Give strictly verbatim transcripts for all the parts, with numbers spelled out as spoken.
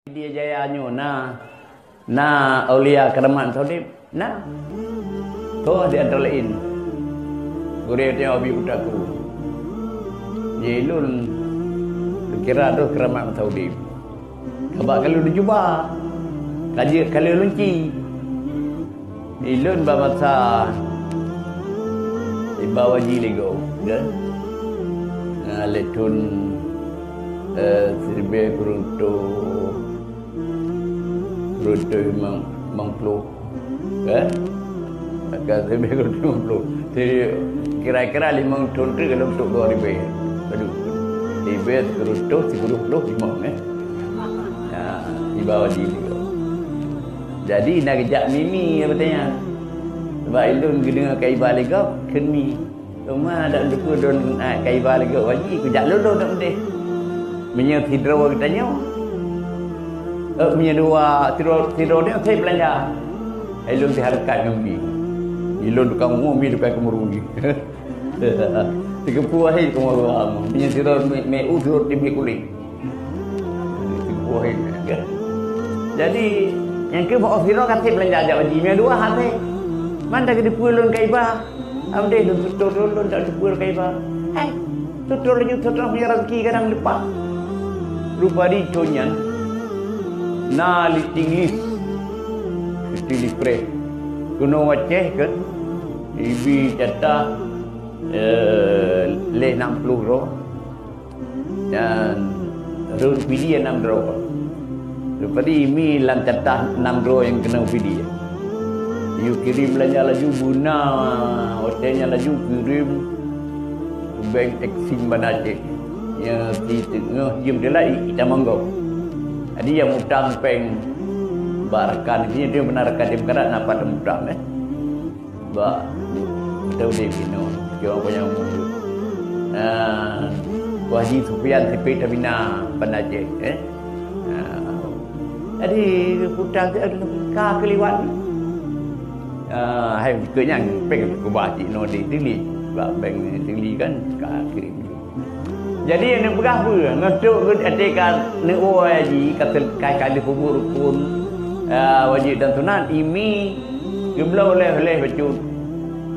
Di Jaya nyoe na, na aulia keuramat masa udeb? Na. Toh di antara laén, gurée teuh Abi Utaku. Di lôn kira troh keuramat masa udeb. Sabab ka lôn cuba, ka jeuet ka lôn lunci. Ilôn bak masa iba Haji lé gob, kan? Na lé thon, eh, siribée keureutoh, keureutoh limong, limong ploh, kan? Ka siribée keureutoh limong ploh. Jadi, kira-kira limong thon teuk lôn trok dua ribée. Aduh, ribée keureutoh sikureueng ploh limong, eh. Ya, iba Haji lé gob. Jadi, na geujak mimi, apa tanya. Sebab ilôn geudeungoe ka iba lé gob, kheun mi. Teuma dak teupeue lôn, ah, ka iba lé gob Haji, kujak lôn lôn dak meudeh. Meunyoe sidroe geutanyoe, eh, meunyoe dua, sidroe, sidroe nyoe saya beulanja. Ilôn sihareukat ngon mi. Ilôn tukang umu, mi tukang keumuru mi. Teugeupeu hai keu ureueng. Meunyoe sidroe mé, mé u, sidroe tim mé kulét. Teugeupeu hai. Jadi, nyang keu bak sidroe ka sép beulanja jak Haji, mé dua hase. Man dak geuteupeue lôn ka iba. Am deh lôn tutoe lôn, lôn dak teupeue lôn ka iba. Hai, tutoe laju tutoe punya rezeki kadang leupah. Rupa di thon nyan na Liting Lis, Liting Lis Press. Keunoe Aceh kan, ibi jatah eh, lé nam ploh droe, dan rhot Pidie nam droe. Rupadi mi lam jatah nam droe nyang keunoe Pidie. Yue kirém beulanja laju beuna, watée nyan laju kirém bank Exim Banda Aceh. Nyang si teungoh jeuem teulat i, i Tamanggong. Jadi nyang utang péng bak rakan, di sini dia beuna rakan dia meukarat na pat mutang, eh. Bak, beutôi udeb inoe, jaweueb nyang mubuet. Nah, Haji Sufyan sipéh tabina Banda Aceh, eh. Nah, jadi, utang teuh ka keuliwat. Ah, hai, keu nyan, péng keubah cit inoe di Dili. Bak bank Dili kan, ka kirém. Jadi, neupeugah peue? Ngon trok geuh até ka neuwoe Haji, ka tel-, ka, ka lheueh peubuet rukon, ah, wajéb dan sunat, imi geubloe lé, lé bacut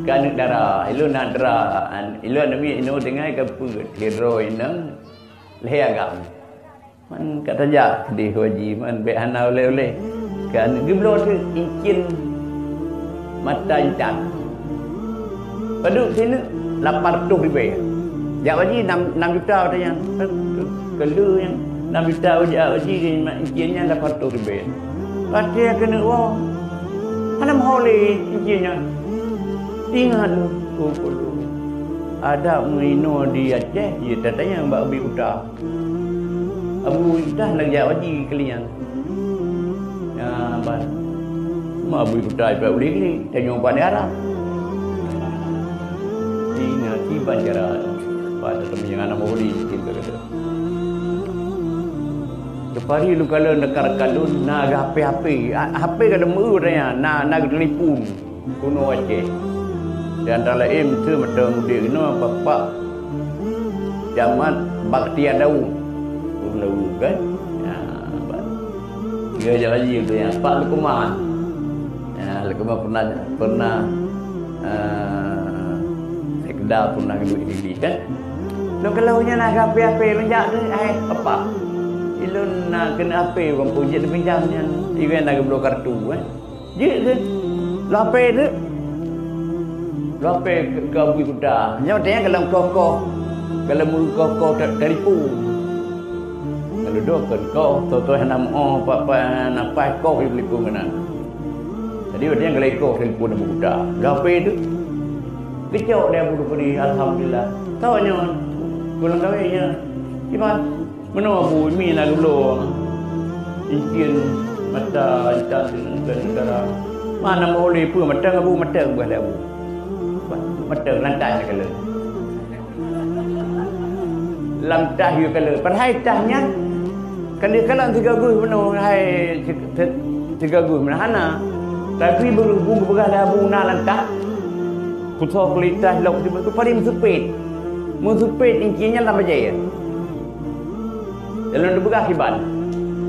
keu aneuk dara. Ilôn na dara, an-, ilôn aneuk miet inoe tinggai ka peuet, sidroe inong lhée agam. Man ka tajak keudeh Haji, man bék hana ulée-ulée. Kan geubloe teuk incien mata intan. Padub sineuk lapan reutôh ribée. Jak Haji nam, nam juta watée nyan. Keuleu nyan nam juta jak Haji, incien nyan lapan reutôh ribée. Watée keuneuk woe, hana meuho lé incien nyan. Ingat lôn, oh, adak meuinoe di Aceh, jeuet tatanyong bak Abi Uta. Abu Uta hana geujak Haji kali nyan. Nyan ban. Ma Abu Uta ipat ulée-ulée, tanyoe pat di Arab. Ingat kiban cara pada teumanyong aneuk murit mungkin kata. Teupari lôn kalon dekat kalon na HP-HP. HP ka lôn meu tanya, na, na geutelepon. Kuno Aceh. Di antara laén miseue mantong udeb inoe Bapak Camat Bakhtiar Daud. Ureueng Daud kan? Ya, Pak. Dia je lagi tu ya, Pak Lukman. Ya, Lukman pernah, pernah, eh, sekda pernah duek diri kan? Lôn kalau nya nak gape-gape lôn jak tu, hai, Bapak. Ilôn nak kena ape ureueng pun jeuet pinjam nyan. Iban nak geubloe kartu kan? Jeuet keuh. Lapée teuk. Lapée keu, keu Abu Kuta. Nyoe teuh galom koh-koh. Galom koh-koh te-, telepon. Lalu doh kon koh, toh-toh hana meu'oh, apa-apa, hana paih koh di telepon keunan. Jadi, watée nyan galai koh telepon Abu Kuta. Lapée teuk. Geucok lé Abu Dukuri, alhamdulillah. Toh nyoe, pulang kawé nyan. Iban. Meunoe Abu, mi na geubloe incien mata intan keu neugara. Mana meuhôi peue mantong Abu, mantong bah lé Abu. Mantong lantai na kalon. Lam tah yue kalon. Padahai tah nyan ka lheueh kalon sigagoe meunoe, hai si-, si-, sigagoe meunoe hana. Tapi berhubung peugah lé Abu na lam tah, kutoh kulit tah lok sibeutôi paléng meusupet. Meusupet incien nyan lam bajée. Lôn teupeugah kiban.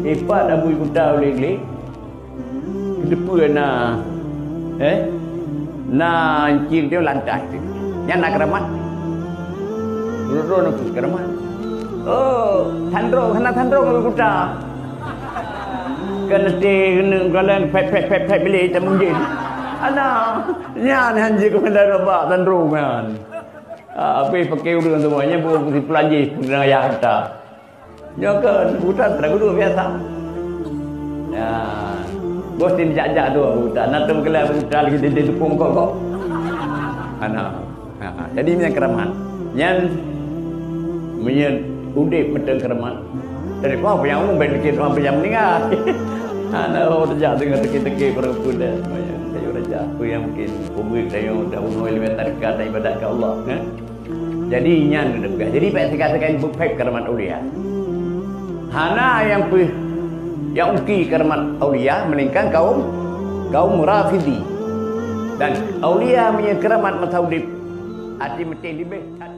Ipat Abu Kuta ulik-ulik. Keudeupeue na, eh? Na cil dia lantai tu. Nyan na keuramat. Lurus na keuramat. Oh, tandrong, hana tandrong Abu Kuta. Kan nanti kena galan pet, pet, pet, pet bilik hitam mungkin. Ana, nyan hanji keumandan rabak tandrong kan. Ah, habis pakai ureueng semuanya, bu-, si pelanjih, pun ayah kata. Nyoe kan buta terlalu biasa. Ya. Bos tin jak-jak tu buta. Nak tem gelai buta lagi di, di dukung kok kok. Ana. Ha, jadi ini yang keramat. Yang menye udip betul keramat. Dari kau apa yang umum bagi orang yang meninggal. Ana orang jak dengan teki-teki perempuan dah. Yang kayu raja tu yang mungkin umur kayu dah umur lebih terdekat ibadat ke Allah. Eh? Jadi nyan geupeugah. Jadi bèk sikai-sikai beuphét keuramat aulia. Hana nyang peuh nyang uki keuramat aulia melainkan kaum, kaum Rafidhi. Dan aulia meunyoe keuramat masa udép, até meuté leubeh that